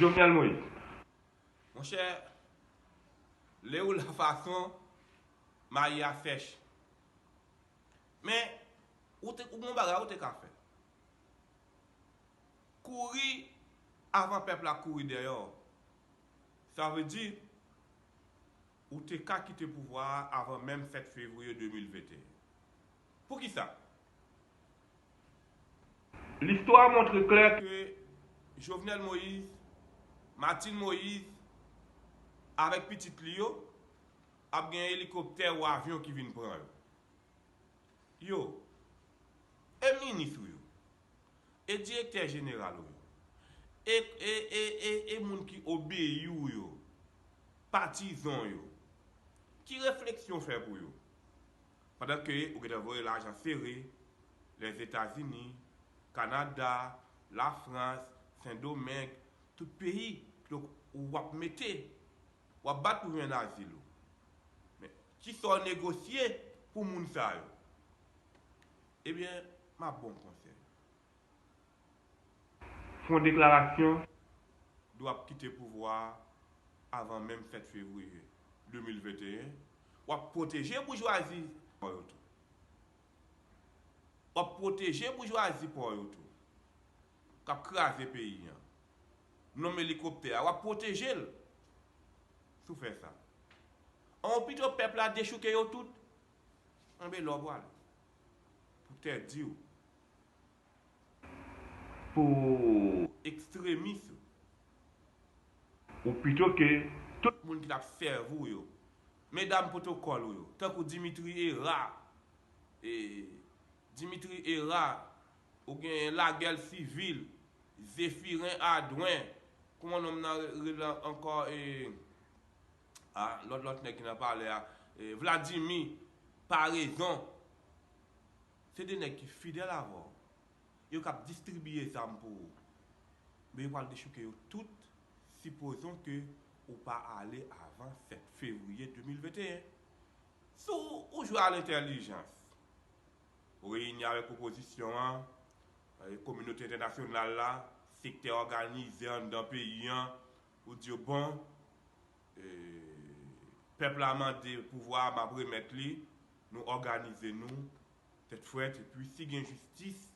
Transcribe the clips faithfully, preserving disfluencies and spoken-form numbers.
Jovenel Moïse. Monchè, lè ou la fason, mayi a sèch. Men, ou te, ou gon bagay ou te ka fè. Kouri avan pèp la kouri dèyè w. Sa vle di, ou te ka kite pouvwa a avan menm sèt fevriye de mil venteyen. Poukisa? Listwa montre klè ke Jovenel Moïse, Martine Moïse, avèk pitit li yo, ap gen elikoptè ou avyon ki vin pran yo. Yo, e minis ou yo, e direktè jeneral ou yo, e, e, e, e, e moun ki obeyi ou yo, patizan yo, ki refleksyon fè pou yo? Pandan ke ou gentan voye lajan sere, Lèzetazini, Kanada, Lafrans, Sendomeng, tout peyi, donk ou ap mete, w ap bat pou jwenn azil ou. Men, kisa w negosye pou moun sa yo? Ebyen, m ap ba w konsèy. Fè yon deklarasyon. Dwa ap kite pouvwa a avan menm sèt fevriye de mil venteyen. W ap pwoteje boujwazi pa w yo tou. W ap pwoteje boujwazi pa w yo tou. K ap kraze peyi an. Nonm elikoptè a, w ap pwoteje l. Si w fè sa. An ou pito pèp la dechouke yo tout. Anben lè w pral. Pou tèt di w. Pou ekstremis yo. Ou pito ke tout moun ki t ap sèvi w yo. Medam pwotokòl ou yo. Tankou Dimitri Herard. E, Dimitri Herard. Ou gen Laguerre Civil. Zéphirin Ardouin. Kòman nonm nan rele ankò? E, a, lòt, lòt nèg ki nan palè a. E, Vladimir Paraison. Se de nèg ki fidèl avè w. Yo k ap distribiye zam pou ou. Men yo pral dechouke yo tout, sipozon ke ou pa ale avan sèt fevriye de mil venteyen. Si w, ou jwe a lentèlijans, ou reyini avèk opozisyon an, e, kominote entènasyonal la, sektè òganize anndan peyi an, ou di yo, bon, e, pèp la mande pouvwa a, m ap remèt li, nou òganize nou, tèt frèt, epi si gen jistis,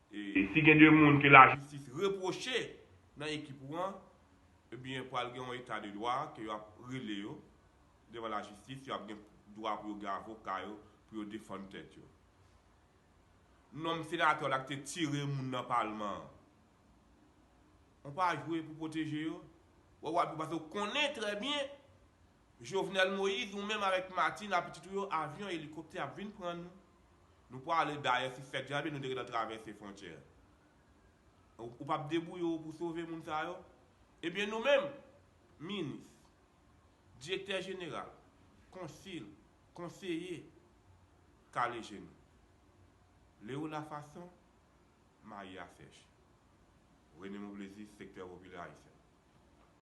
e, si gen de moun ke lajistis jistis repwoche nan ekip ou an, ebyen, pral gen yon eta de dwa ke yo ap rele yo devan lajistis, yo ap gen dwa pou yo gen avoka yo, pou yo defann tèt yo. Nonm senatè w la ki te tire moun nan palman an. Ou pa jwe pou pwoteje yo. Ou ap jwe paske w konnen trè byen Jovenel Moïse, ou menm avèk Martine, a pitit ou yo, avyon, elikoptè ap vin pran nou. Nou prale dayè si sèt janvye, nou te gentan travèse fwontyè. Ou, ou p ap debouye w pou sove moun sa yo? Ebyen nou menm, minis, direktè jeneral, konsil, konseye, kale je nou. Lè ou la fason, mayi a sèch. René Monplaisir, Sektè Popilè Ayisyen.